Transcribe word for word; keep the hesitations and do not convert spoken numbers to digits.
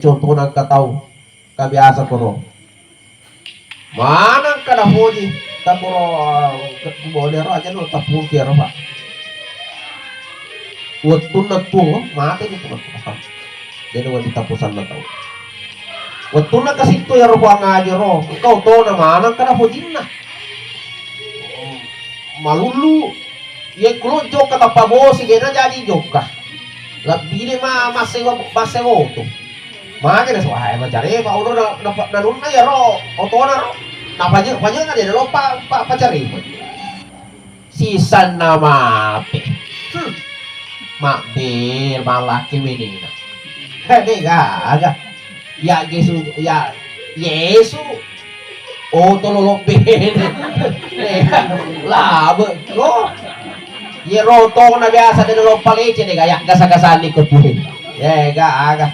Contohna engka tau, engka biasa koro. Maneng kada poji, takoro, boleh ro aja lo tapungki ro, Pak. Wettunna tuo, mate ni tuo. Jadi wadi tapusanna tau. Wettunna kasitto ya ro, Pak, ngaji ro, engka otona maneng kada pojinna. Malullu. Ye kulo jokka tappa bosi, kena jadi jokka. Lebbi de ma-, massewa, massewa oto. Mage na suae macare, pa uno na, na, nanunna ya ro, otona ro. Na paje, paje na de lo pa, pa, pacare. Sisanna mape. Hmm. Mabbe malaki wenina. He, de gaga. Ya Yesu, ya Yesu. Oh, tolo lobbe. Eh, labe. Oh. Ye rotong na biasa de lompa lece de gaya gasa-gasani ko tuhe. Eh, ga aga.